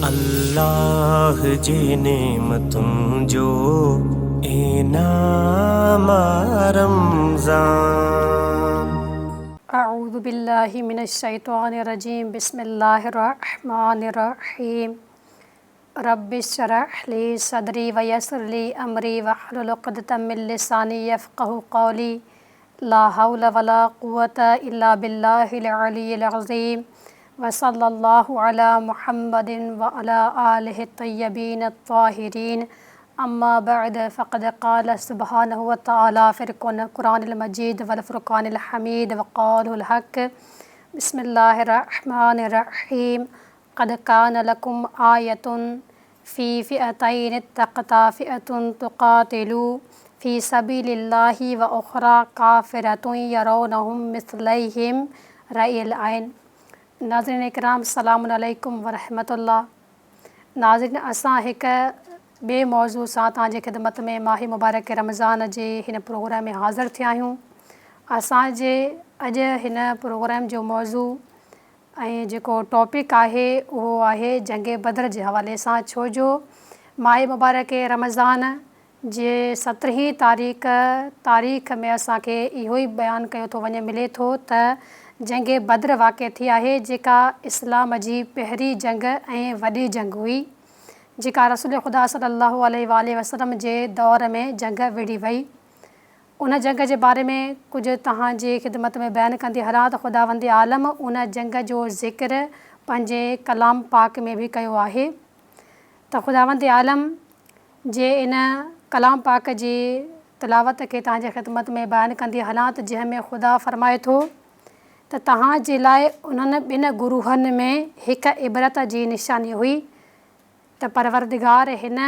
الله جي نعمتن جو انعام آ رمضان. اعوذ بالله من الشيطان الرجيم بسم الله الرحمن الرحيم رب اشرح لي صدري ويسر لي امري واحلل عقدة من لساني يفقهوا قولي لا حول ولا قوة الا بالله العلي العظيم وصلي الله علي محمد وعلي آله الطيبين الطاهرين اما بعد فقد قال سبحانه وتعالي في القرآن المجيد والفرقان الحميد وقوله الحق بسم الله الرحمن الرحيم قد كان لكم آية في فئتين اتقتا فئة تقاتل في سبيل الله واخرى ڪافرة يرونهم مثليهم رأي العين ناظرين اڪرام سلام عليڪم ورحمة الله ناظرين اسان هڪ ٻئي موضوع سان توهان جي خدمت ۾ ماهي مبارڪ رمضان جي هن پروگرام ۾ حاضر ٿيا آهيون اسان جي اڄ هن پروگرام جو موضوع ۽ جيڪو ٽاپڪ آهي اهو آهي جنگ بدر جي حوالي سان ڇو جو ماهه مبارڪ رمضان جي سترهين تاريخ تاريخ ۾ اسان کي اهو ئي بيان ڪيو ٿو وڃي ملي ٿو ته جنگ بدر واقع ٿي آهي جيڪا اسلام جي پهرين جنگ ۽ وڏي جنگ هئي جيڪا رسول خدا صلي الله عليه واٰله وسلم جي دور ۾ جنگ وڙهي وئي. ان جنگ جي باري ۾ ڪجهه توهان جي خدمت ۾ بيان ڪندي هلان ته خداوند عالم ان جنگ جو ذڪر پنهنجي ڪلام پاڪ ۾ به ڪيو آهي ته خداوند عالم جي ان ڪلام پاڪ جي تلاوت کي توهان جي خدمت ۾ بيان ڪندي هلان ته جنهن ۾ خدا فرمائي ٿو ته توهان جي لاء انهن ٻن گروهن ۾ هڪ عبرت جي نشاني هئي ته پروردگار هن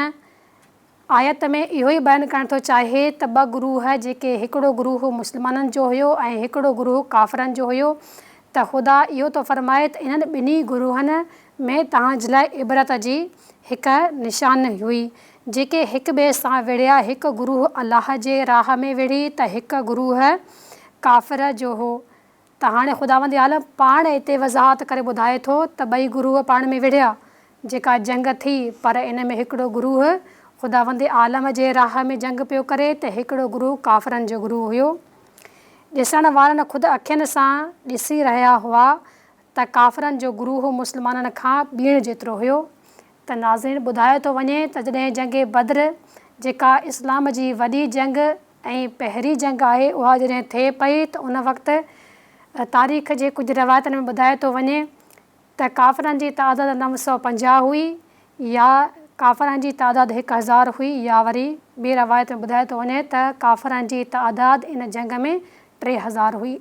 آيت ۾ اهو ئي بيان ڪرڻ ٿو چاهي ته ٻه گروهه جيڪي هڪڙو گروهه مسلمانن جو هيو ۽ هڪڙو گروهه ڪافرن جو هيو ته خدا اهو ٿو فرمائي ته انهن ٻنهي گروهن ۾ توهان جي لاء عبرت جي هڪ نشان هئي جيڪي هڪ ٻئي سان وڙهيا هڪ گروهه الله جي راهه ۾ وڙهي ته هڪ گروهه ڪافر جو هو ته هاڻي خداوند عالم پاڻ اتي وضاحت ڪري ٻڌائي ٿو ته ٻئي گروهه پاڻ ۾ وڙهيا، جيڪا جنگ ٿي، پر ان ۾ هڪڙو گروهه خداوند عالم جي راهه ۾ جنگ پيو ڪري ته هڪڙو گروهه ڪافرن جو گروهه هيو. ڏسڻ وارن خود اکين سان ڏسي رهيا هئا ته ڪافرن جو گروهه مسلمانن کان ٻيڻ جيترو هيو ته ناظرين ٻڌايو ٿو وڃي ته جڏهن جنگ بدر جيڪا اسلام جي وڏي جنگ ۽ پهرين جنگ آهي اها جڏهن ٿئي پئي ته ان وقت تاريخ جي ڪجهه روايتن ۾ ٻڌايو ٿو وڃي ته ڪافرن جي تعداد 950 هئي يا ڪافرن جي تعداد 1000 هئي يا وري ٻي روايت ۾ ٻڌايو ٿو وڃي ته ڪافرن جي تعداد ان جنگ ۾ 3000 هئي.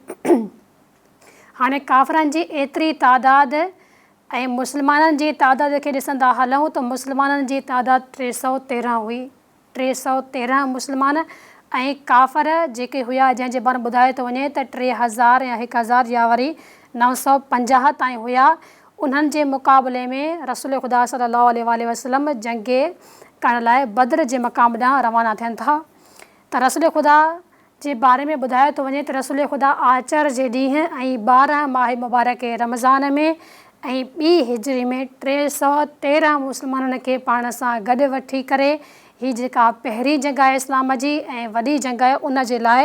هاڻي ڪافرن جي ايتري تعداد ۽ مسلمانن جي تعداد کي ڏسندا هلون ته مسلمانن جي تعداد 313 هئي. 313 مسلمان ۽ ڪافر جيڪي هيا جنهن جي باري ۾ ٻڌايو ٿو وڃي ته 3000 يا 1000 يا وري 950 تائين هيا انهن جي مقابلي ۾ رسول خدا صلي الله عليه واٰله وسلم جنگ ڪرڻ لاء بدر جي مقام ڏانهن روانا ٿين ٿا ته رسول خدا جي باري ۾ ٻڌايو ٿو وڃي ته رسول خدا آچر جي ڏينهن ۽ 12 ماه مبارڪ رمضان ۾ ۽ ٻي هجري ۾ 313 مسلمانن کي پاڻ سان گڏ وٺي ڪري هي جيڪا پهرين جنگ آهي اسلام جي ۽ وڏي جنگ آهي ان جي لاء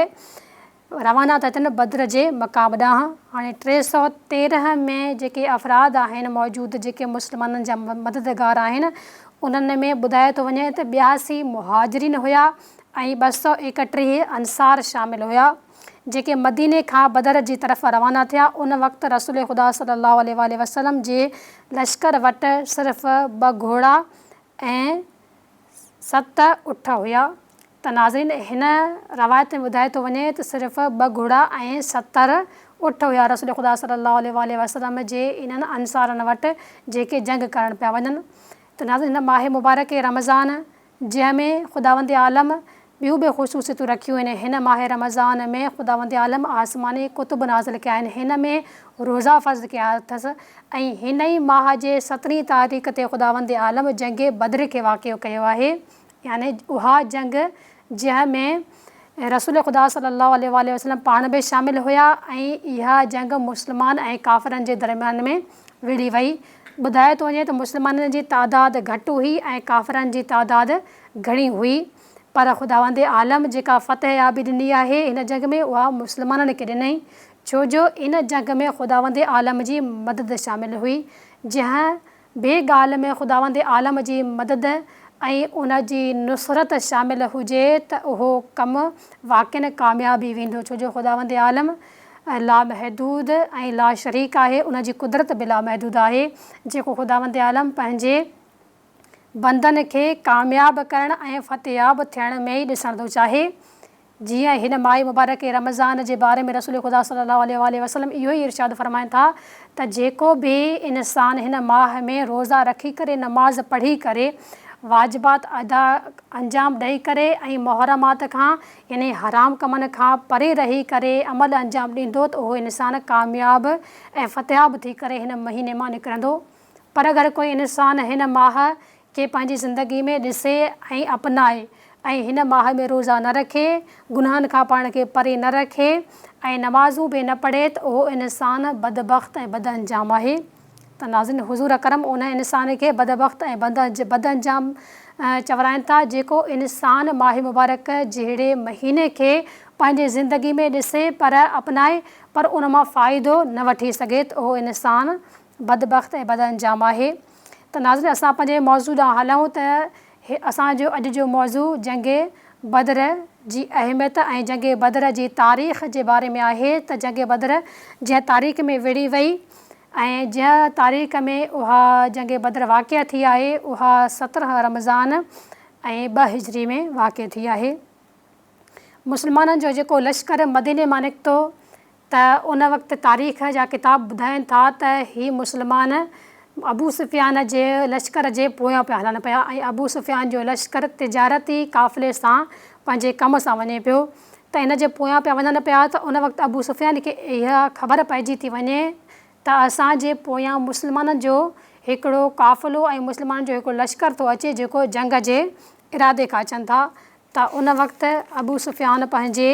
روانا ٿا ٿين بدر جي مقام ڏانهن. هاڻي 313 ۾ جيڪي افراد آهن موجود جيڪي مسلمانن جا مددگار آهن انهن ۾ ٻڌايو ٿو وڃي ته 82 مهاجرين هيا ۽ 231 انصار شامل هيا، جيڪي مديني کان بدر جي طرف روانا ٿيا، ان وقت رسول خدا صلي الله عليه واٰله وسلم جي لشڪر وٽ صرف ٻه گهوڙا ۽ ست اٺ هيا ته ناظرين هن روايت ۾ ٻڌايو ٿو وڃي ته صرف ٻه گهوڙا ۽ 70 اٺ هيا رسول خدا صلي الله عليه واٰله وسلم جي انهن انصارن وٽ جيڪي جنگ ڪرڻ پيا وڃن ته ناظرين هن ماه مبارڪ رمضان جنهن ۾ خداوند عالم ٻيون به خصوصيتون رکيون آهن. هن ماه رمضان ۾ خداوند عالم آسماني ڪتب نازل ڪيا آهن. هن ۾ روزا فرض ڪيا اٿس ۽ هن ئي ماه جي سترهين تاريخ تي خداوند عالم جنگ بدر کي واقع ڪيو آهي يعني اها جنگ جنهن ۾ رسول خدا صلي الله عليه واٰله وسلم پاڻ به شامل هيا ۽ اها جنگ مسلمان ۽ ڪافرن جي درميان ۾ وڙهي وئي. ٻڌايو ٿو وڃي ته مسلمانن جي تعداد گهٽ هئي ۽ ڪافرن جي تعداد گهڻي هئي پر خداوند عالم جيڪا فتح يابي ڏني آهي هن جنگ ۾ اها مسلمانن کي ڏنائين ڇو جو ان جنگ ۾ خداوند عالم جي مدد شامل هئي جنهن به ڳالهه ۾ خداوند عالم جي مدد ۽ ان جي نصرت شامل هجي ته اهو ڪم واقعن ڪامياب ئي ويندو ڇو جو خداوند عالم لامحدود ۽ لاشريڪ آهي ان جي قدرت به لامحدود آهي جيڪو خداوند عالم پنهنجي بندن کي ڪامياب ڪرڻ ۽ فتحياب ٿيڻ ۾ ئي ڏسڻ ٿو چاهي. جيئن هن ماهه مبارڪ رمضان جي باري ۾ رسول خدا صلي الله عليه واٰله وسلم اهو ئي ارشاد فرمائن ٿا ته جيڪو به انسان هن ماهه ۾ روزا رکي ڪري نماز پڙهي ڪري واجبات ادا انجام ڏئي ڪري ۽ محرمات کان يعني حرام ڪمن کان پري رهي ڪري عمل انجام ڏيندو ته اهو انسان ڪامياب ۽ فتحياب ٿي ڪري هن مهيني مان نڪرندو پر اگر ڪوئي انسان هن ماهه کي پنهنجي زندگي ۾ ڏسي ۽ اپنائي ۽ هن ماهه ۾ روزا نه رکي، گناهن کان پاڻ کي پري نه رکي ۽ نمازون به نه پڙهي ته اهو انسان بدبخت ۽ بدانجام آهي ته ناظرين حضور اڪرم ان انسان کي بدبخت ۽ بدانجام چورائين ٿا جيڪو انسان ماهه مبارڪ جهڙي مهيني کي پنهنجي زندگي ۾ ڏسي پر اپنائي پر ان مان فائدو نه وٺي سگهي ته اهو انسان بدبخت ۽ بدانجام آهي. ته ناظرين اسان پنهنجي موضوع ڏانهن هلون ته اسان جو اڄ جو موضوع جنگ بدر جي اهميت ۽ جنگ بدر جي تاريخ جي باري ۾ آهي ته جنگ بدر جنهن تاريخ ۾ وڙهي وئي ۽ جنهن تاريخ ۾ اها جنگ بدر واقع ٿي آهي اها 17 رمضان ۽ ٻه هجري ۾ واقع ٿي آهي. مسلمانن جو جيڪو لشڪر مديني مان نڪتو ته ان وقت تاريخ جا ڪتاب ٻڌائين ٿا ته هي مسلمان ابو سفيان جي لشڪر جي پويان پيا هلن پيا ۽ ابو سفيان جو لشڪر تجارتي قافلي سان پنهنجي ڪم سان وڃي پيو ته ان جي پويان پيا وڃن پيا ته ان وقت ابو سفيان کي اها خبر پئجي ٿي وڃي ته اسان جي پويان مسلمانن جو هڪڙو قافلو ۽ مسلمانن جو هڪڙو لشڪر ٿو اچي جيڪو جنگ جي ارادي کان اچن ٿا ته ان وقت ابو سفيان پنهنجي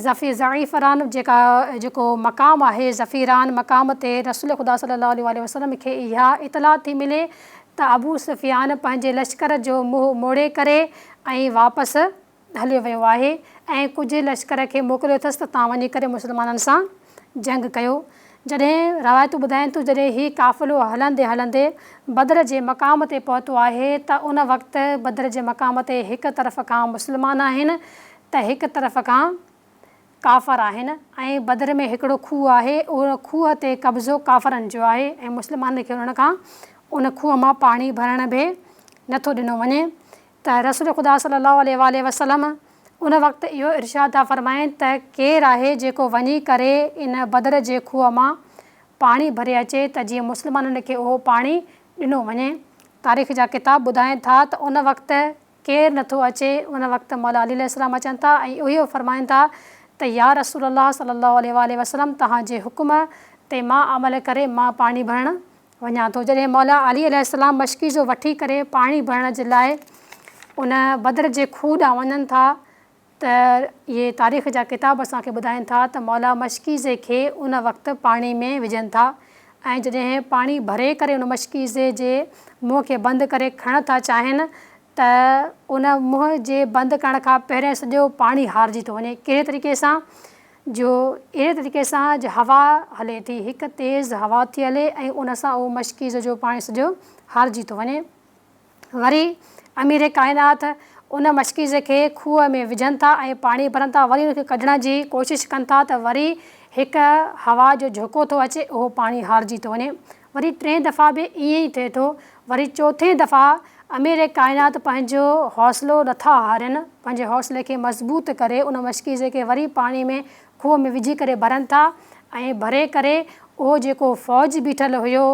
ظفي ضعيفران جيڪا جيڪو مقام آهي ظفيران مقام تي رسول خدا صلي الله عليه واٰله وسلم کي اها اطلاع ٿي ملي ته ابو سفيان پنهنجي لشڪر جو منهن موڙي ڪري ۽ واپس هليو ويو آهي ۽ ڪجهه لشڪر کي موڪليو اٿس ته تان وڃي ڪري مسلمانن سان جنگ ڪيو. جڏهن روايتون ٻڌائين ٿيون جڏهن هي قافلو هلندي هلندي بدر جي مقام تي پهتو آهي ته ان وقت بدر جي مقام تي هڪ طرف کان مسلمان آهن ته هڪ طرف کان ڪافر آهن ۽ بدر ۾ هڪڙو کوهه آهي ان کوهه تي قبضو ڪافرن جو آهي ۽ مسلمانن کي انهن کان ان کوهه مان پاڻي ڀرڻ به نٿو ڏنو وڃي ته رسول خدا صلي الله عليه واٰله وسلم ان وقت اهو ارشاد ٿا فرمائن ته ڪير آهي جيڪو وڃي ڪري ان بدر جي کوهه مان پاڻي ڀري اچي ته جيئن مسلمانن کي اهو پاڻي ڏنو وڃي. تاريخ جا ڪتاب ٻڌائين ٿا ته ان وقت ڪير نه ٿو اچي ان وقت مولا علي عليه السلام اچن ٿا ۽ اهو فرمائن ٿا ته يا رسول الله صلي الله عليه واٰله وسلم توهان جي حڪم تي مان عمل ڪري مان پاڻي ڀرڻ وڃان ٿو. جڏهن مولا علي عليه السلام مشڪيزو وٺي ڪري پاڻي ڀرڻ جي لاء ان بدر جي کوهه ڏانهن وڃن ٿا ته اهي تاريخ جا ڪتاب اسان کي ٻڌائين ٿا ته مولا مشڪيزي کي ان وقت پاڻي ۾ وجهن ٿا ۽ جڏهن پاڻي ڀري ڪري ان مشڪيزي جي منهن کي بند ڪري کڻڻ ٿا چاهين ته ان منهن جي بند ڪرڻ کان پهرين سڄو پاڻي هارجي ٿو وڃي ڪهڙي طريقي سان جو اهڙي طريقي سان جو هوا هلي ٿي، هڪ تيز هوا ٿي هلي ۽ ان سان اهو مشڪيز جو پاڻي سڄو هارجي ٿو وڃي. وري امير ڪائنات ان مشڪيز کي کوهه ۾ وجهن ٿا ۽ پاڻي ڀرن ٿا، وري ان کي ڪڍڻ جي ڪوشش ڪن ٿا ته وري هڪ هوا جو جهوڪو ٿو اچي اهو پاڻي هارجي ٿو وڃي. وري ٽئين دفعا به ائين ئي ٿئي ٿو. وري چوٿين دفعا امير ڪائنات پنهنجو حوصلو نٿا هارين، پنهنجي حوصلي کي مضبوط ڪري ان مشڪيزي کي وري پاڻي ۾ کوهه ۾ وجهي ڪري ڀرن ٿا ۽ ڀري ڪري اهو جيڪو فوج بيٺل هيو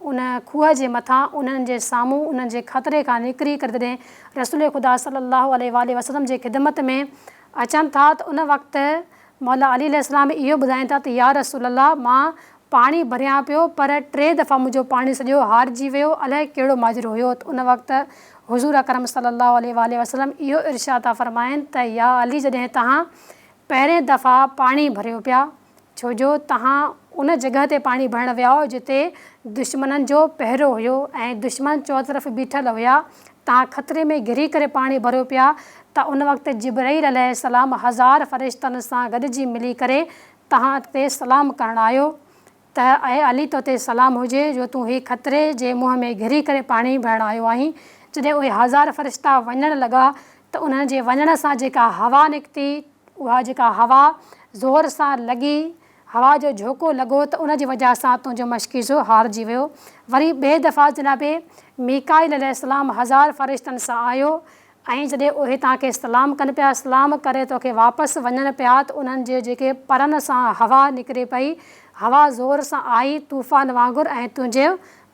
ان کوهه جي مٿان انهن جي سامهون انهن جي خطري کان نڪري ڪري جڏهن رسول خدا صلي الله عليه واٰله وسلم جي خدمت ۾ اچن ٿا ته ان وقت مولا علي عليه السلام اهو ٻڌائين ٿا ته يا رسول الله مان پاڻي ڀريان پيو پر ٽي دفعا منهنجو پاڻي سڄو هارجي ويو الائي ڪهڙو ماجرو هيو ته ان وقت حضور اڪرم صلي الله عليه واٰله وسلم اهو ارشاد ٿا فرمائن ته يا علي جڏهن توهان پهرين دفعا پاڻي ڀريو پيا ڇو جو توهان ان جڳهه تي پاڻي ڀرڻ ويا هئو جتي دشمنن جو پهرو هيو ۽ دشمن چؤطرف بيٺل هيا، توهان خطري ۾ گهري ڪري پاڻي ڀريو پيا ته ان وقت جبرئيل عليه السلام هزار فرشتن سان گڏجي ملي ڪري توهان تي سلام ڪرڻ آيو ته اي علي توتي سلام هجي جو تون هي خطري جي منهن ۾ گهري ڪري پاڻي ڀرڻ آيو آهين. جڏهن اهي هزار فرشتا وڃڻ لڳا ته انهن جي وڃڻ سان جيڪا هوا نڪتي اها جيڪا هوا زور سان لڳي، هوا جو جهوڪو لڳو ته ان جي وجهه سان تنهنجو مشڪيزو هارجي ويو. وري ٻئي دفعا جناب ميڪائيل عليه السلام هزار فرشتن سان آيو ۽ جڏهن اهي توهان کي سلام ڪن پيا، سلام ڪري توکي واپس وڃن پيا ته انهن جي جيڪي پرن سان هوا نڪري پئي، هوا زور سان آئي طوفان وانگر ۽ تنهنجي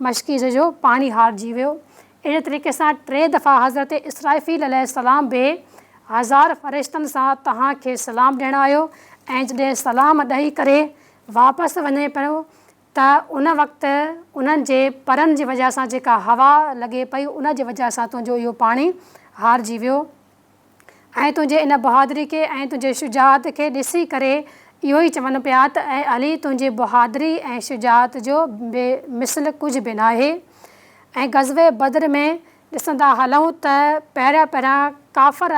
مشڪيزي جو پاڻي هارجي ويو. اهڙي طريقي سان ٽي دفعا حضرت اسرافيل عليه السلام به هزار فرشتن سان توهان کي سلام ڏيڻ آيو ۽ جڏهن سلام ڏئي ڪري واپس وڃي پيو ته ان وقت انهن جي پرن جي وجهه سان جيڪا هوا لڳي پئي ان جي وجهه سان تنهنجو اهو پاڻي هارجي ويو ۽ تنهنجي ان بهادري کي ۽ تنهنجي شجاعت کي ڏسي ڪري اهو ئي چون پيا ته اي علي تنهنجي بهادري ۽ شجاعت جو بي مثل ڪجهه به ناهي ۽ غزوه بدر ۾ ڏسندا هلون ته پهريان پهريان ڪافر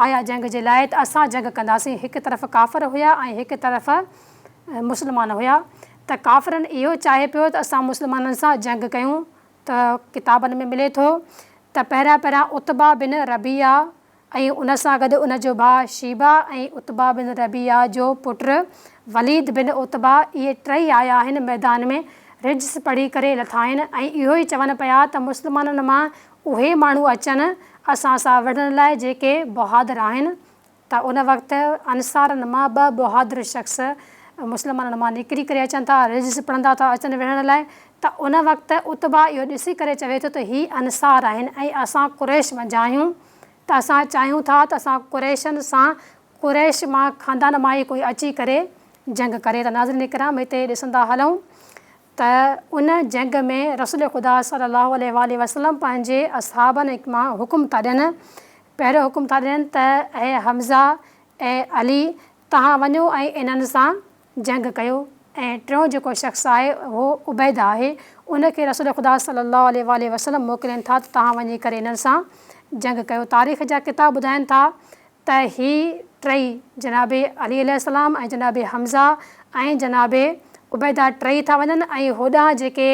آيا جنگ جي لاء ته اسان جنگ ڪنداسين هڪ طرف ڪافر هيا ۽ هڪ طرف مسلمان هيا ته ڪافرن اهو چاهي پيو ته اسان مسلمانن سان جنگ ڪيون ته ڪتابن ۾ ملي ٿو ته پهريان پهريان عتبه بن ربيعه ۽ ان سان گڏ ان جو ڀاء شيبه ۽ عتبه بن ربيعه جو پٽ وليد بن عتبه اهي ٽئي آيا آهن ميدان ۾ رجس پڙهي ڪري لٿا آهن ۽ اهو ئي چون پيا ته مسلمانن مان اهي ماڻهو اچن اسان سان وڙهڻ لاء جيڪي بهادر آهن ته ان وقت انصارن مان ٻه بهادر شخص مسلمانن مان نڪري ڪري اچن ٿا رجس پڙهندا ٿا اچن وڙهڻ لاء ته ان وقت عتبه اهو ڏسي ڪري چوي ٿو ته هي انصار آهن ۽ اسان قريش منجهان آهيون ته اسان چاهيون ٿا ته اسان قريشن سان قريش مان خاندان مان ئي ڪوئي اچي ڪري جنگ ڪري ته ناظرين ڪرام هتي ڏسندا هلون ته ان جنگ ۾ رسول خدا صلي الله عليه واٰله وسلم پنهنجي اصحابن مان حڪم ٿا ڏين پهريون حڪم ٿا ڏين ته اي حمزه اي علي توهان وڃو ۽ انهن سان جنگ ڪيو ۽ ٽيون جيڪو شخص آهي اهو عبيده آهي ان کي رسول خدا صلي الله عليه واٰله وسلم موڪلين ٿا ته توهان وڃي ڪري انهن سان جنگ ڪيو تاريخ جا ڪتاب ٻڌائين ٿا ته هي ٽئي جناب علي عليه السلام ۽ جناب حمزه ۽ جناب عبيده ٽئي ٿا وڃن ۽ هوڏانهن جيڪي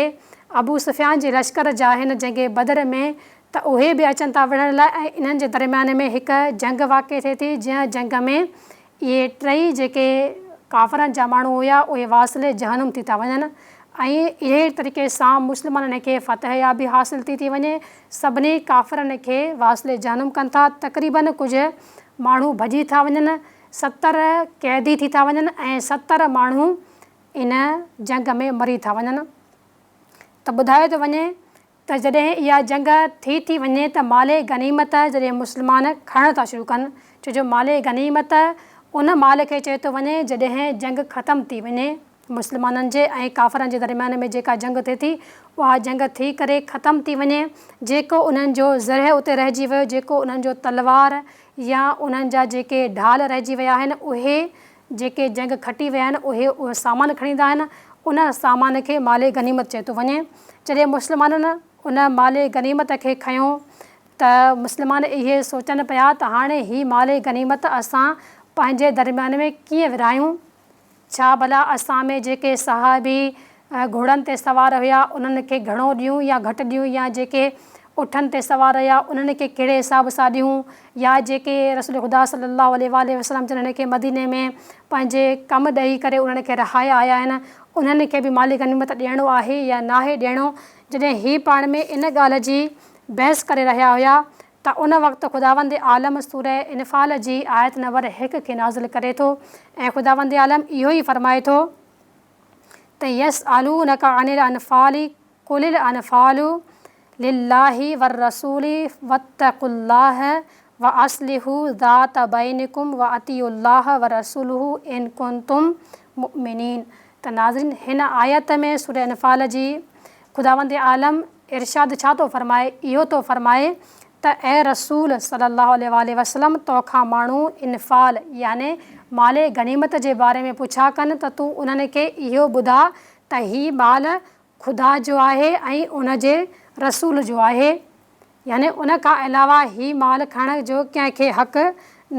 ابو سفيان جي لشڪر جا آهن جنگ بدر ۾ ته اهي به اچن ٿا وڙهڻ لاء ۽ انهن جي درميان ۾ هڪ جنگ واقع ٿئي ٿي جنهن جنگ ۾ اهي ٽئي جيڪي ڪافرن جا ماڻهو هيا اهي واصل جهنم ٿي ٿا وڃن ۽ اهڙي طريقي سان مسلمانن کي فتح يابي حاصل ٿي ٿي وڃي سڀني ڪافرن کي واصل جهنم ڪن ٿا تقريباً ڪجهه ماڻهو ڀڄي ٿا وڃن 70 قيدي ٿي ٿا وڃن ۽ 70 ماڻهو ان جنگ ۾ مري ٿا وڃن ته ٻڌايو ٿو وڃي ته جڏهن اها جنگ ٿي ٿي وڃي ته مال غنيمت جڏهن مسلمان کڻڻ ٿا شروع ڪن، ڇو جو مال غنيمت ان مال کي چيو ٿو وڃي جڏهن جنگ ختم ٿي وڃي، مسلمانن جي ۽ ڪافرن جي درميان ۾ جيڪا جنگ ٿئي ٿي اها جنگ ٿي ڪري ختم ٿي وڃي، جيڪو انهن جو زرهه اتي رهجي ويو، جيڪو انهن جو تلوار يا انهن جا جيڪي ڍال رهجي ويا آهن اهي جيڪي جنگ کٽي ويا آهن اهي اهو سامان کڻي ايندا آهن، ان سامان کي مال غنيمت چيو ٿو وڃي. جڏهن مسلمانن ان مال غنيمت کي کنيو ته مسلمان اهي سوچن پيا ته هاڻي هي مال غنيمت اسان پنهنجي درميان ۾ ڪيئن ورهايون؟ ڇا ڀلا اسان ۾ جيڪي صحابي گهوڙن تي سوار هيا انهن کي گهڻو ڏيون يا گهٽ ڏيون يا جيڪي اٺن تي سوار هيا انهن کي ڪهڙي حساب سان ڏيون يا جيڪي رسول خدا صلي الله عليه واٰله وسلم جن انهن کي مديني ۾ پنهنجي ڪم ڏئي ڪري انهن کي رهائي آيا آهن انهن کي به مالي غنيمت ڏيڻو آهي يا ناهي ڏيڻو جڏهن هي پاڻ ۾ ان ڳالهه جي بحث ڪري رهيا هيا ته ان وقت خداوند عالم سوره انفال جي آيت نمبر هڪ کي نازل ڪري ٿو ۽ خداوند عالم اهو ئي فرمائي ٿو ته يسألونک عن الانفال قل الانفال لله والرسول واتقوا الله واصلحوا ذات بينڪم واطيعوا الله ورسوله ان ڪنتم مؤمنين ته ناظرين هن آيت ۾ سوره انفال جي خداوند عالم ارشاد ڇا ٿو فرمائي اهو ٿو فرمائي ته اي رسول صلّي اللّٰه عليه واٰله وسلّم! تو کان ماڻهو انفال، يعني مال غنيمت، جي باري ۾ پڇا ڪن ته تون انهن کي اهو ٻڌاء ته هي مال خدا جو آهي ۽ ان جي رسول جو آهي، يعني ان کان علاوه هي مال کڻڻ جو ڪنهن کي حق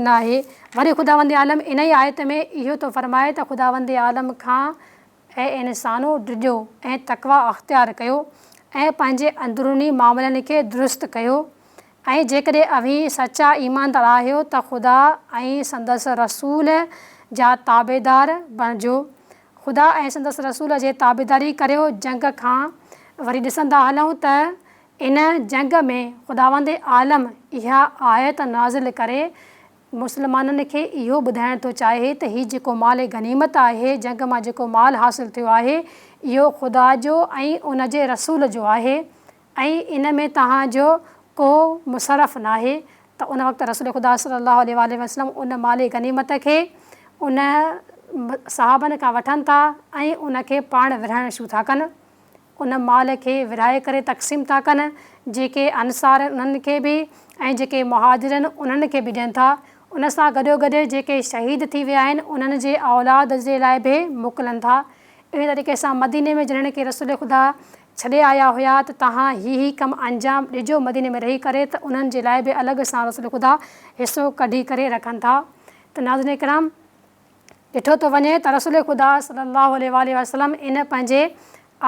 ناهي. وري خداوند عالم انهيء آيت ۾ اهو ٿو فرمائي ته خداوند عالم کان اي انسانو! ڊڄو ۽ تقويٰ اختيار ڪيو ۽ پنهنجي اندروني معاملن کي درست ڪيو ۽ جيڪڏهن اوهين سچا ايماندار آهيو ته خدا ۽ سندس رسول جا تابعدار بڻجو. خدا ۽ سندس رسول جي تابعداري ڪريو. جنگ کان وري ڏسندا هلون ته ان جنگ ۾ خداوند عالم اها آيت نازل ڪري مسلمانن کي اهو ٻڌائڻ ٿو چاهي ته هي جيڪو مال غنيمت آهي، جنگ مان جيڪو مال حاصل ٿيو آهي، اهو خدا جو ۽ ان جي رسول جو آهي ۽ ان ۾ توهان جو ڪو مصرف ناهي ته ان وقت رسول خدا صلي الله عليه واٰله وسلم ان مال غنيمت کي ان صحابن کان وٺن ٿا ۽ ان کي پاڻ ورهائڻ شروع ٿا ڪن. ان مال کي ورهائي ڪري تقسيم ٿا ڪن، جيڪي انصار آهن انهن کي به ۽ جيڪي مهاجر آهن انهن کي به ڏين ٿا، ان سان گڏوگڏ جيڪي شهيد ٿي ويا آهن انهن جي اولاد جي لاء به موڪلن ٿا. اهڙي طريقي سان مديني ۾ جنھن کي رسول خدا ڇڏي آيا هيا ته توهان هي هي ڪم انجام ڏجو مديني ۾ رهي ڪري ته انهن جي لاء به الڳ سان رسول خدا حصو ڪڍي ڪري رکن ٿا ته ناظرين ڪرام! ڏٺو ٿو وڃي ته رسول خدا صلي الله عليه واٰله وسلم ان پنهنجي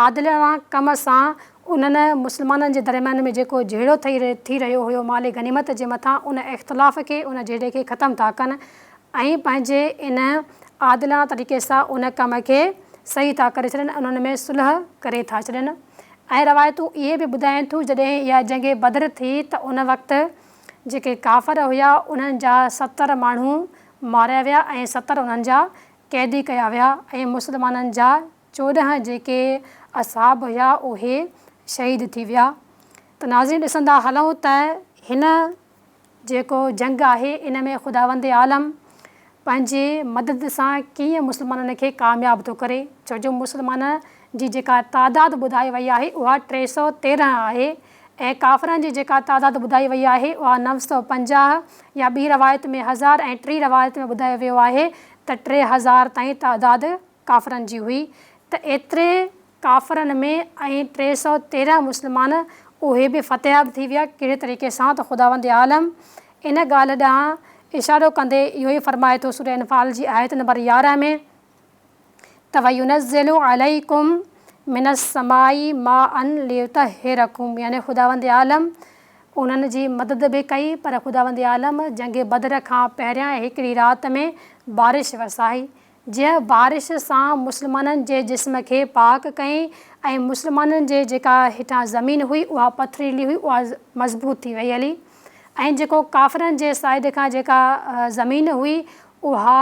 عادلاڻا ڪم سان انهن مسلمانن جي درميان ۾ جيڪو جهيڙو ٿي رهيو هيو مال غنيمت جي مٿان ان اختلاف کي ان جهيڙي کي ختم ٿا ڪن ۽ پنهنجي ان عادلاڻا طريقي سان ان ڪم کي صحيح ٿا ڪري ڇڏين انهن ۾ صلح ڪري ٿا ڇڏين ۽ روايتون اهي به ٻڌائين ٿيون جڏهن اها جنگ بدر ٿي ته ان وقت جيڪي ڪافر هيا انهن جا 70 ماڻهو ماريا ويا ۽ 70 انهن جا قيدي ڪيا ويا ۽ مسلمانن جا 14 جيڪي اصحاب هيا اهي شهيد ٿي ويا ته ناظرين ڏسندا هلون ته هن جيڪو جنگ آهي ان ۾ خداوند عالم پنهنجي مدد سان ڪيئن مسلمانن کي ڪامياب ٿو ڪري ڇو جو مسلمان جي جيڪا تعداد ٻڌائي وئي آهي اها 313 آهي ۽ ڪافرن جي جيڪا تعداد ٻڌائي وئي آهي اها 950 يا ٻي روايت ۾ هزار ۽ ٽي روايت ۾ ٻڌايو ويو آهي ته 3000 تائين تعداد ڪافرن جي هئي ته ايتري ڪافرن ۾ ۽ 313 مسلمان اهي به فتحياب ٿي ويا ڪهڙي طريقي سان ته خداوند عالم ان ڳالهه ڏانهن اشارو ڪندي اهو ئي فرمائي ٿو سوره انفال جي آيت نمبر 11 ۾. ته وينزل عليڪم من السماء ماء ليطهرڪم يعني خداوند عالم انهن جي مدد به ڪئي پر خداوند عالم جنگ بدر کان پهريان هڪڙي رات ۾ بارش وسائي جنهن بارش سان مسلمانن جي جسم کي پاڪ ڪئين ۽ مسلمانن جي جيڪا هيٺان زمين هئي اها پٿريلي هئي اها مضبوط ٿي وئي هلي ۽ جيڪو ڪافرن جي سائيڊ کان جيڪا زمين هئي اها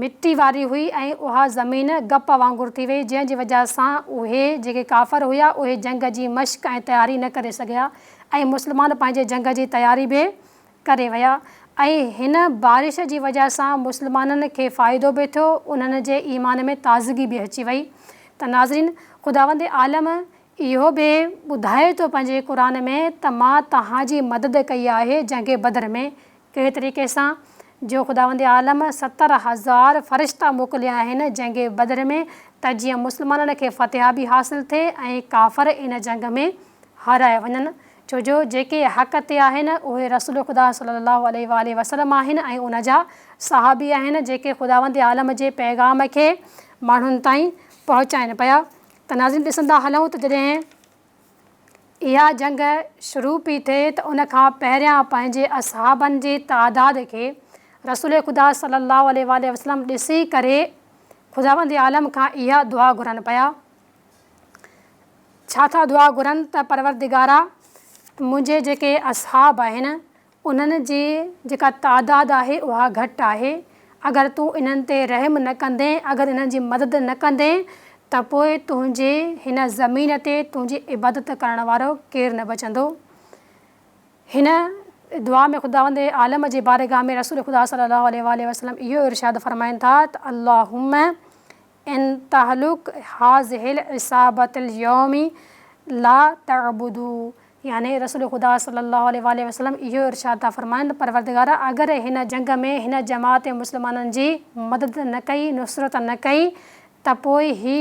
مٽي واري هئي ۽ اها زمين گپ وانگر ٿي وئي، جنهن جي وجهه سان اهي جيڪي ڪافر هيا اهي جنگ جي مشق ۽ تياري نه ڪري سگهيا ۽ مسلمان پنهنجي جنگ جي تياري به ڪري ويا ۽ هن بارش جي وجهه سان مسلمانن کي فائدو به ٿيو انهن جي ايمان ۾ تازگي به اچي وئي ته ناظرين خداوند عالم اهو به ٻڌائي ٿو پنهنجي قرآن ۾ ته مان توهان جي مدد ڪئي آهي جنگ بدر ۾ ڪهڙي طريقي سان جو خداوند عالم 70,000 فرشتا موڪليا آهن جنگ بدر ۾ ته جيئن مسلمانن کي فتحيابي حاصل ٿئي ۽ ڪافر ان جنگ ۾ هارايا وڃن ڇو جو جيڪي حق تي آهن اهي رسول خدا صلي الله عليه واٰله وسلم آهن ۽ ان جا صحابي آهن جيڪي خداوند عالم جي پيغام کي ماڻهن تائين پهچائن پيا ته ناظرين ڏسندا هلون ته جڏهن اها جنگ شروع پي ٿئي ته ان کان پهريان پنهنجي اصحابن جي تعداد کي رسول خدا صلي الله عليه واٰله وسلم ڏسي ڪري خداوند عالم کان اها دعا گهرن پيا. ڇا ٿا دعا گهرن ته پروردگارا منهنجي جيڪي اصحاب آهن انهن جي جيڪا تعداد آهي اها گهٽ آهي، اگر تون انهن تي رحم نه ڪندين، اگر انهن جي مدد نه ڪندين ته پوء تنهنجي هن زمين تي تنهنجي عبادت ڪرڻ وارو ڪير نه بچندو. هن دعا ۾ خداوند عالم جي بارگاھ ۾ رسول خدا صلي الله عليه واٰله وسلم اهو ارشاد فرمائن ٿا ته اللهم ان تهلڪ هذه العصابة اليوم لا تعبدوا. يعني رسول خدا صلّي اللّٰه عليه واٰله وسلّم اهو ارشاد ٿا فرمائن ته پروردگارا اگر هن جنگ ۾ هن جماعت مسلمانن جي مدد نه ڪئي، نصرت نه ڪئي، ته پوء هي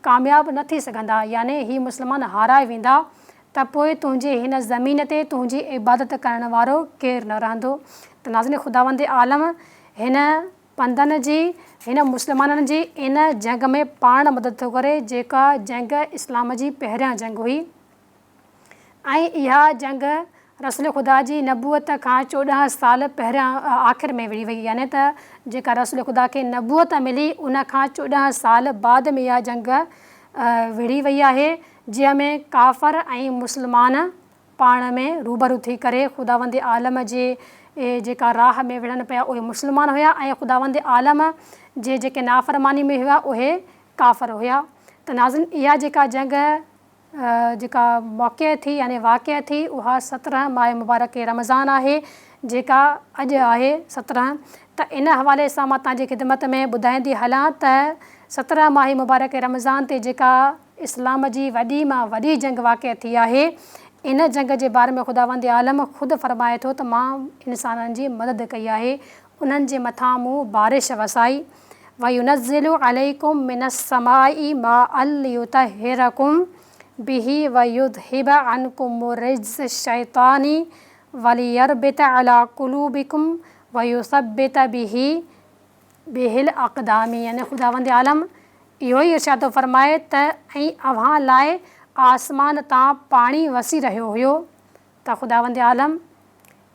ڪامياب نه ٿي سگهندا يعني هي مسلمان هارائي ويندا ته پوء تنهنجي هن زمين تي تنهنجي عبادت ڪرڻ وارو ڪير نه رهندو ته ناظرين خداوند عالم هن بندن جي هن مسلمانن جي ان جنگ ۾ پاڻ مدد ٿو ڪري جيڪا جنگ اسلام جي پهريان جنگ هئي. ۽ اها جنگ رسول خدا جي نبوت کان 14 سال پهريان آخر ۾ وڙهي وئي يعني ته جيڪا رسول خدا کي نبوت ملي ان کان 14 سال بعد ۾ اها جنگ وڙهي وئي آهي جنهن ۾ ڪافر ۽ مسلمان پاڻ ۾ روبرو ٿي ڪري خداوند عالم جي جيڪا راهه ۾ وڙهن پيا اهي مسلمان هيا ۽ خداوند عالم جي جيڪي نافرماني ۾ هيا اهي ڪافر هيا ته ناظرين اها جيڪا جنگ جيڪا موقع ٿي يعني واقع ٿي اها 17 ماه مبارڪ رمضان آهي جيڪا اڄ آهي 17 ته ان حوالي سان مان توهان جي خدمت ۾ ٻڌائيندي هلان ته 17 ماه مبارڪ رمضان تي جيڪا اسلام جي وڏي مان وڏي جنگ واقع ٿي آهي ان جنگ جي باري ۾ خداوند عالم خود فرمائي ٿو ته مان انسانن جي مدد ڪئي آهي انهن جي مٿان مون بارش وسائي وينزل عليڪم من السماء ماء ليطهرڪم به ويذهب عنڪم رجز الشيطان وليربط علي قلوبڪم ويثبت به به الاقدام يعني خداوند عالم اهو ئي ارشاد ٿو فرمائي ته ۽ اوهان لاء آسمان تان پاڻي وسي رهيو هيو ته خداوند عالم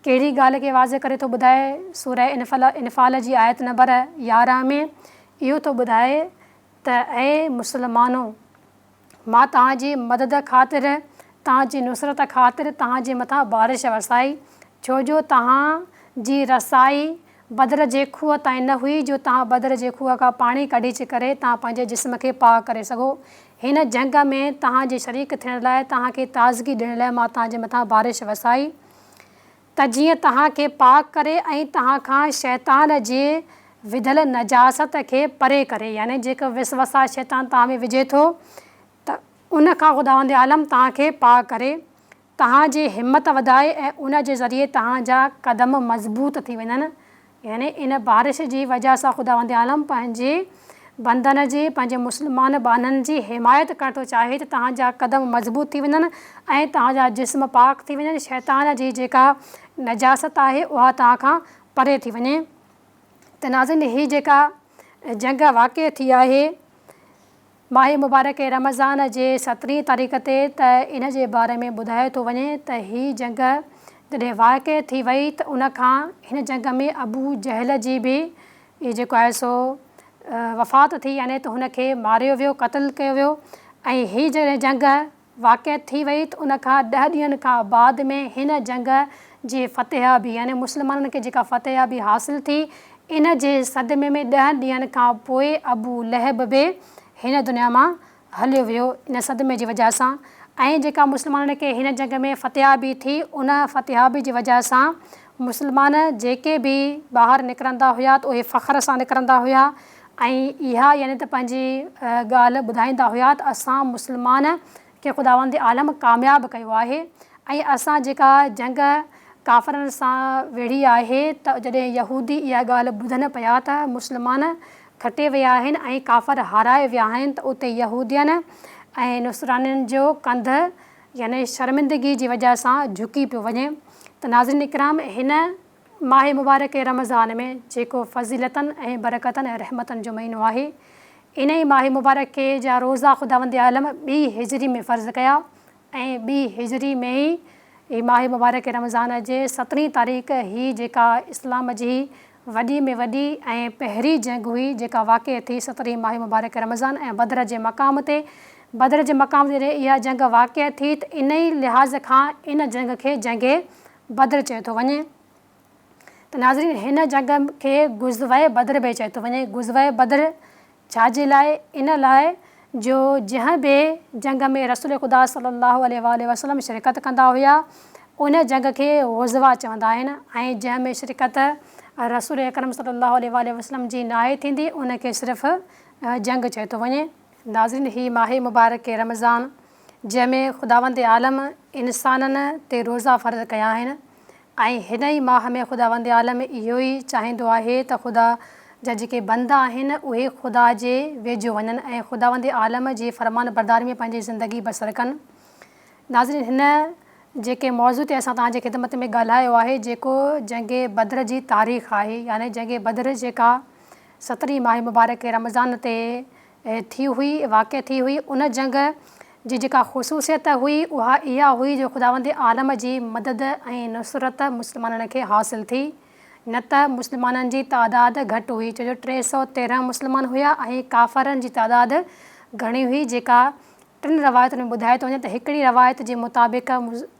ڪهڙي ڳالهه کي واضح ڪري ٿو ٻڌائي؟ سوره انفال جي آيت نمبر 11 ۾ اهو ٿو ٻڌائي ته اي مسلمانو! مان توهان جي مدد خاطر، توهان جي نصرت خاطر توهان جي مٿان بارش وسائي، ڇو جو توهان جي رسائي بدر جي کوهه تائين نه هئي جو توهان بدر جي کوهه کان پاڻي ڪڍي ڪري توهان پنهنجي جسم کي پاڪ ڪري سگهو. هن جنگ ۾ توهان جي شريڪ ٿيڻ لاء توهان کي تازگي ڏيڻ لاء مان توهان جي مٿان بارش وسائي ته جيئن توهان کي پاڪ ڪري ۽ توهان کان شيطان جي وڌل نجاست کي پري ڪري يعني جيڪو وسوسا شيطان توهان ۾ وجهي ٿو ته ان کان خداوند عالم توهان کي پاڪ ڪري. توهان جي همت وڌائي ۽ ان جي ذريعي توهان جا قدم مضبوط ٿي وڃن يعني ان بارش جي وجه سان خداوند عالم پنهنجي بندن جي پنهنجي مسلمان ٻانهن جي حمايت ڪرڻ ٿو چاهي ته توهان جا قدم مضبوط ٿي وڃن ۽ توهان جا جسم پاڪ ٿي وڃن شيطان جي جيڪا نجاست آهي اها توهان کان پري ٿي وڃي ته ناظرين هي جيڪا جنگ واقع ٿي آهي ماهه مبارڪ رمضان جي سترهين تاريخ تي ته ان جي باري ۾ ٻڌايو ٿو وڃي ته هي جنگ جڏهن واقع ٿي وئي ته ان کان هن جنگ ۾ ابو جهل جي به جيڪو آهي سو وفات ٿي يعني ته هن کي ماريو ويو قتل ڪيو ويو ۽ هي جڏهن جنگ واقع ٿي وئي ته ان کان ڏهه ڏينهن کان بعد ۾ هن جنگ جي فتحيابي يعني مسلمانن کي جيڪا فتحيابي حاصل ٿي ان جي صدمي ۾ ڏهن ڏينهن کان پوء ابو لهب به هن دنيا مان هليو ويو ان صدمي جي وجهه سان ۽ جيڪا مسلمانن کي هن جنگ ۾ فتحيابي ٿي ان فتحيابي جي وجهه سان مسلمان جيڪي به ٻاهر نڪرندا هيا ته اهي فخر سان نڪرندا هيا ۽ اها يعني ته پنهنجي ڳالهه ٻڌائيندا هيا ته اسان مسلمان کي خداوند عالم ڪامياب ڪيو آهي ۽ اسان جيڪا جنگ ڪافرن سان وڙهي آهي ته جڏهن يهودي اها ڳالهه ٻڌن پيا ته مسلمان کٽي ويا آهن ۽ ڪافر هارائي ويا آهن ته اتي يهودين ۽ نصرانين جو ڪنڌ يعني شرمندگي جي وجهه سان جهڪي پيو وڃي ته ناظرين اڪرام هن ماهه مبارڪ رمضان ۾ جيڪو فضيلتن ۽ برڪتن ۽ رحمتن جو مهينو آهي، انهي ماهه مبارڪ کي جا روزا خداوند عالم ٻي هجري ۾ فرض ڪيا ۽ ٻي هجري ۾ ئي هي ماهه مبارڪ رمضان جي سترهين تاريخ هي جيڪا اسلام جي وڏي ۾ وڏي ۽ پهرين جنگ هئي جيڪا واقع ٿي سترهين ماهه مبارڪ رمضان ۽ بدر جي مقام تي بدر جي مقام تي جڏهن اها جنگ واقع ٿي ته انهي لحاظ کان ان جنگ کي جنگ بدر چيو ٿو وڃي ته ناظرين هن جنگ کي غزوه بدر به چيو ٿو وڃي. غزوه بدر ڇا جي لاء؟ ان لاء جو جنهن به جنگ ۾ رسول خدا صلي الله عليه واٰله وسلم شرڪت ڪندا هيا ان جنگ کي غزوه چوندا آهن ۽ جنهن ۾ شرڪت رسول اڪرم صلي الله عليه واٰله وسلم جي ناهي ٿيندي ان کي صرف جنگ چيو ٿو وڃي. ناظرين هي ماهه مبارڪ رمضان جنهن ۾ خداوند عالم انسانن تي روزا فرض ڪيا آهن ۽ هن ئي ماهه ۾ خداوند عالم اهو ئي چاهيندو آهي ته خدا جا جيڪي بندا آهن اهي خدا جي ويجهو وڃن ۽ خداوند عالم جي فرمانبرداري ۾ پنهنجي زندگي بسر ڪن. ناظرين هن جيڪي موضوع تي اسان توهان جي خدمت ۾ ڳالهايو آهي جيڪو جنگ بدر جي تاريخ آهي يعني جنگ بدر جيڪا سترهين ماهه مبارڪ رمضان تي ٿي هئي واقع ٿي هئي ان جنگ جي جيڪا خصوصيت هئي اها اها هئي جو خداوند عالم جي مدد ۽ نصرت مسلمانن کي حاصل ٿي نه ته مسلمانن جي تعداد گهٽ هئي ڇو جو 313 مسلمان هيا ۽ ڪافرن جي تعداد گهڻي هئي جيڪا ٽن روايتن ۾ ٻڌايو ٿو وڃي ته هڪڙي روايت جي مطابق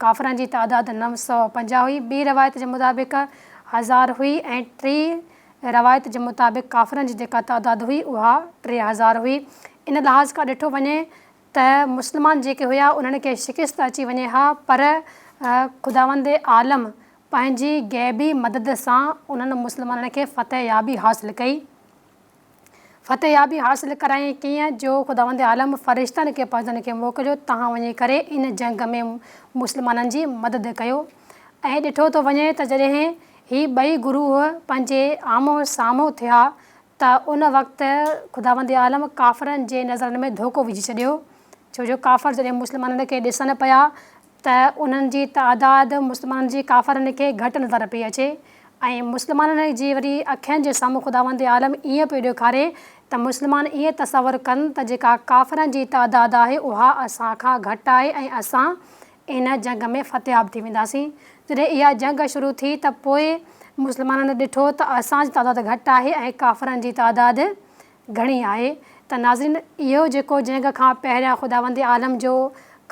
ڪافرن جي تعداد 950 هئي، ٻي روايت جي مطابق هزار هئي ۽ ٽين روايت جي مطابق ڪافرن جي جيڪا تعداد هئي اها 3000 هئي. ان لحاظ کان ڏٺو وڃي ته مسلمان جيڪي هيا انهن کي شڪست اچي وڃي ها پر خداوند عالم پنهنجي غيبي مدد سان انهن مسلمانن کي فتح يابي حاصل ڪئي. فتح يابي حاصل ڪرايائين ڪيئن جو خداوند عالم فرشتن کي پنهنجن کي موڪليو تهان وڃي ڪري ان جنگ ۾ مسلمانن جي مدد ڪيو ۽ ڏٺو ٿو وڃي ته جڏهن هي ٻئي گروهه پنهنجي آمهون سامهون ٿيا ته ان وقت خداوند عالم ڪافرن جي نظرن ۾ ڌوڪو وجهي ڇڏيو ڇو جو ڪافر جڏهن مسلمانن کي ڏسن پيا ته انهن جي تعداد مسلمانن جي ڪافرن کي گهٽ نظر پئي اچي ۽ مسلمانن جي وري اکين جي سامهون خداوند عالم ائين پيو ڏيکاري ته مسلمان ائين تصور ڪن ته جيڪا ڪافرن جي تعداد آهي اها اسان کان گهٽ آهي ۽ اسان ان جنگ ۾ فتحياب ٿي وينداسين. جڏهن اها جنگ شروع ٿي ته پوء مسلمانن ڏٺو ته اسان جي تعداد گهٽ آهي ۽ ڪافرن جي تعداد گهڻي آهي ته ناظرين اهو جيڪو جنگ کان پهريان خداوند عالم جو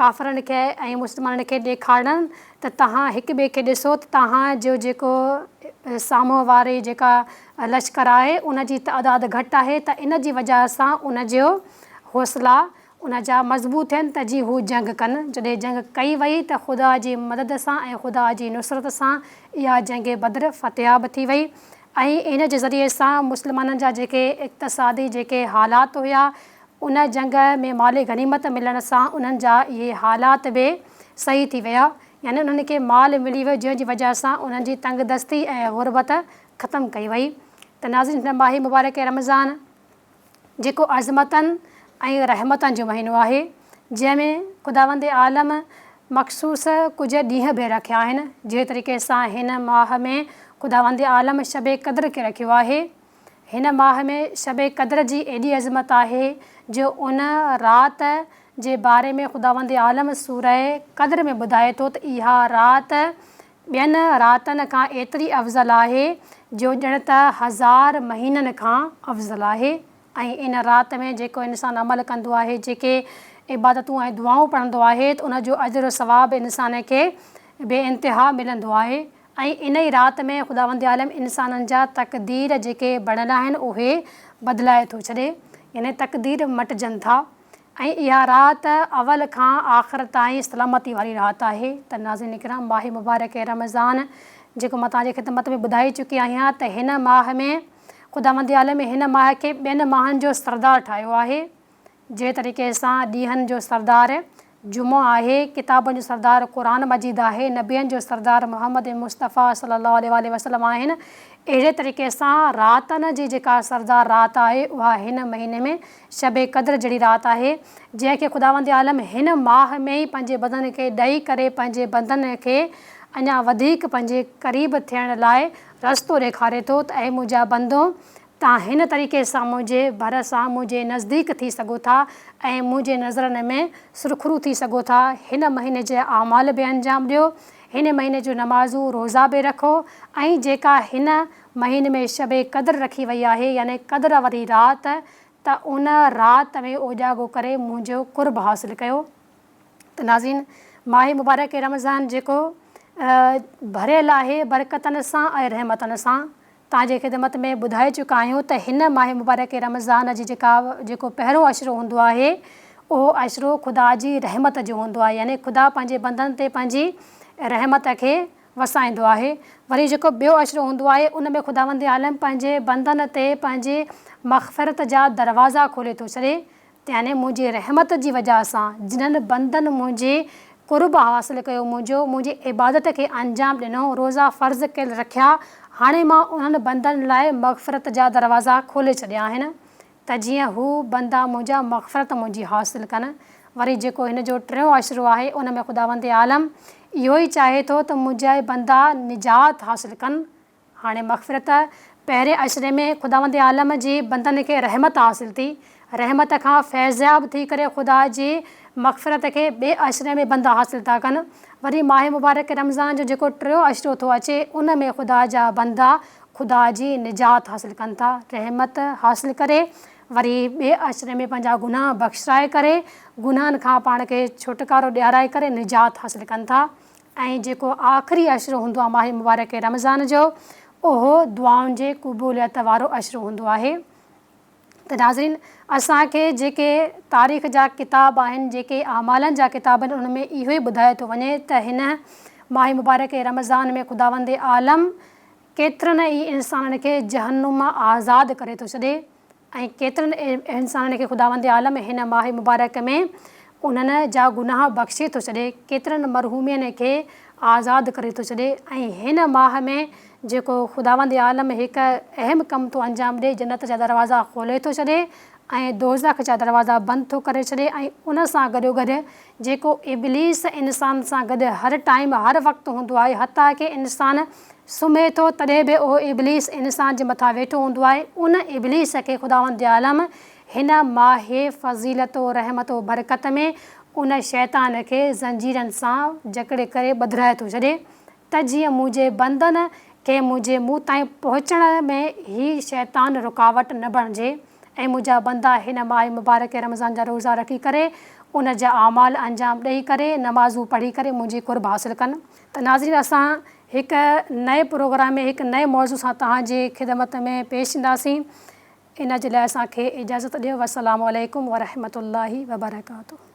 ڪافرن کي ۽ مسلمانن کي ڏيکارڻ ته توهان هڪ ٻئي کي ڏسو ته توهان جو جيڪو سامهون واري جيڪا لشڪر آهي ان جي تعداد گهٽ آهي ته ان جي وجه سان ان جو حوصلا ان جا مضبوط ٿين ته جي هو جنگ ڪن جڏهن جنگ ڪئي وئي ته خدا جي مدد سان ۽ خدا جي نصرت سان اها جنگ بدر فتحياب ٿي وئي ۽ ان جي ذريعي سان مسلمانن جا جيڪي اقتصادي جيڪي حالات هيا ان جنگ ۾ مال غنيمت ملڻ سان انهن جا اهي حالات به صحيح ٿي ويا يعني انهن کي مال ملي ويو جنهن جي وجه سان انهن جي تنگدستي ۽ غربت ختم ڪئي وئي ته ناظرين هن ماهه مبارڪ رمضان جيڪو عظمتن ۽ رحمتن جو مهينو آهي، جنهن ۾ خداوند عالم مخصوص ڪجهه ڏينهن به رکيا آهن، جنهن طريقي سان هن ماهه ۾ خداوند عالم شب قدر کي رکيو آهي. هن ماهه ۾ شب قدر جي ايڏي عظمت آهي جو ان رات جي باري ۾ خداوند عالم سوره قدر ۾ ٻڌائي ٿو ته اها رات ٻين راتن کان ايتري افضل آهي جو ڄڻ ته هزار مهينن کان افضل آهي ۽ ان رات ۾ جيڪو انسان عمل ڪندو آهي جيڪي عبادتون ۽ دعائون پڙهندو آهي ته ان جو اجر و ثواب انسان کي بي انتها ملندو آهي ۽ ان ئي رات ۾ خداوند عالم انسانن جا تقدير جيڪي بڻيل آهن اهي بدلائي ٿو ڇڏي يعني تقدير مٽجن ٿا. ۽ اها رات اول کان آخر تائين سلامتي واري رات آهي ته ناظرين ڪرام ماهه مبارڪ رمضان جيڪو مان توهان جي خدمت ۾ ٻڌائي چڪي آهيان ته هن ماهه ۾ خداوند عالم هن ماهه کي ٻين ماهن جو سردار ٺاهيو آهي جنهن طريقي سان ڏينهن جو سردار جمعو آهي، ڪتابن جو سردار قرآن مجيد آهي، نبين جو سردار محمد مصطفيٰ صلي الله عليه واٰله وسلم آهن، اهڙي طريقي سان راتن جي جيڪا سردار رات آهي اها هن مهيني ۾ شب قدر جهڙي رات آهي، جنهن کي خداوند عالم هن ماهه ۾ ئي پنهنجي بندن کي ڏئي ڪري پنهنجي بندن کي اڃا وڌيڪ پنهنجي قريب ٿيڻ لاء رستو ڏيکاري ٿو ته اي منهنجا بندو! توهان هن طريقي سان منهنجي ڀر سان منهنجي نزديڪ ٿي سگهو ٿا ۽ منهنجي نظرن ۾ سرخرو ٿي سگهو ٿا. هن مهيني جا اعمال به انجام ڏيو. هن مهيني جون نمازون روزا به رکو ۽ جيڪا هن مهيني ۾ شب قدر رکي وئي آهي يعني قدر واري رات ته ان رات ۾ اوجاڳو ڪري منهنجو قرب حاصل ڪيو. ته ناظرين ماهه مبارڪ رمضان جيڪو ڀريل آهي برڪتن سان ۽ رحمتن سان توهان جي خدمت ۾ ٻڌائي چڪا آهيون ته هن ماهه مبارڪ رمضان جي جيڪا جيڪو پهريون عشرو هوندو آهي اهو عشرو خدا جي رحمت جو هوندو آهي يعني خدا پنهنجي بندن تي پنهنجي رحمت کي وسائيندو آهي وري جيڪو ٻيو عشرو هوندو آهي ان ۾ خداوند عالم پنهنجي بندن تي پنهنجي مغفرت جا دروازا کولي ٿو ڇڏي. ته يعني منهنجي رحمت جي وجه سان جنھن بندن منهنجي قرب حاصل ڪيو منهنجو منهنجي عبادت کي انجام ڏنو روزا فرض ڪيل رکيا هاڻي مان انهن بندن لاء مغفرت جا دروازا کولي ڇڏيا آهن ته جيئن هو بندا منهنجا مغفرت منهنجي حاصل ڪن. وري جيڪو هن جو ٽيون عشرو آهي ان ۾ خداوند عالم اهو ئي چاهي ٿو ته منهنجا بندا نجات حاصل ڪن. هاڻي مغفرت پهرين عشري ۾ خداوند عالم جي بندن کي رحمت حاصل ٿي. رحمت کان فيضياب ٿي ڪري خدا جي مغفرت کي ٻئي عشري ۾ بندا حاصل ٿا ڪن. وري ماهه مبارڪ رمضان جو جيڪو ٽيون عشرو ٿو اچي ان ۾ خدا جا بندا خدا جي نجات حاصل ڪن ٿا، رحمت حاصل ڪري وري ٻئي عشري ۾ پنهنجا گناهه بخشرائي ڪري گناهن کان پاڻ کي ڇوٽڪارو ڏيارائي ڪري نجات حاصل ڪن ٿا ۽ جيڪو آخري عشرو هوندو آهي ماهه مبارڪ رمضان جو اهو دعائن جي قبوليت وارو عشرو هوندو آهي. ته ناظرين اسان کي جيڪي تاريخ جا ڪتاب آهن جيڪي اعمالن جا ڪتاب آهن ان ۾ اهو ئي ٻڌايو ٿو وڃي ته هن ماهه مبارڪ رمضان ۾ خداوند عالم ڪيترن ئي انسانن کي جهنم مان آزاد ڪري ٿو ڇڏي ۽ ڪيترن انسانن کي خداوند عالم هن ماهه مبارڪ ۾ انهن جا گناهه بخشي ٿو ڇڏي ڪيترن مرحومين کي آزاد ڪري ٿو ڇڏي ۽ هن ماهه ۾ جيڪو خداوند عالم هڪ اهم ڪم ٿو انجام ڏئي، جنت جا دروازا کولي ٿو ڇڏي ۽ دوزخ جا دروازا بند ٿو ڪري ڇڏي ۽ ان سان گڏوگڏ جيڪو ابليس انسان سان گڏ هر ٽائيم هر وقت هوندو آهي حتيٰ ڪه انسان سمهي ٿو تڏهن به اهو ابليس انسان جي مٿان ويٺو هوندو آهي ان ابليس کي خداوند عالم هن ماهه فضيلت و رحمت و برڪت ۾ ان شيطان کي زنجيرن سان جڪڙي ڪري ٻڌرائي ٿو ڇڏي ته جيئن منهنجي بندن کي منهنجي منهن تائين پهچڻ ۾ هي شيطان رڪاوٽ نه بڻجي ۽ منهنجا بندا هن ماهه مبارڪ رمضان جا روزا رکي ڪري ان جا اعمال انجام ڏئي ڪري نمازون پڙهي ڪري منهنجي قرب حاصل ڪن. ته ناظرين اسان هڪ نئين پروگرام ۾ هڪ نئين موضوع سان توهان جي خدمت ۾ پيش اينداسين ان جي لاء اسان کي اجازت ڏيو والسلام عليڪم ورحمة الله وبرڪاته.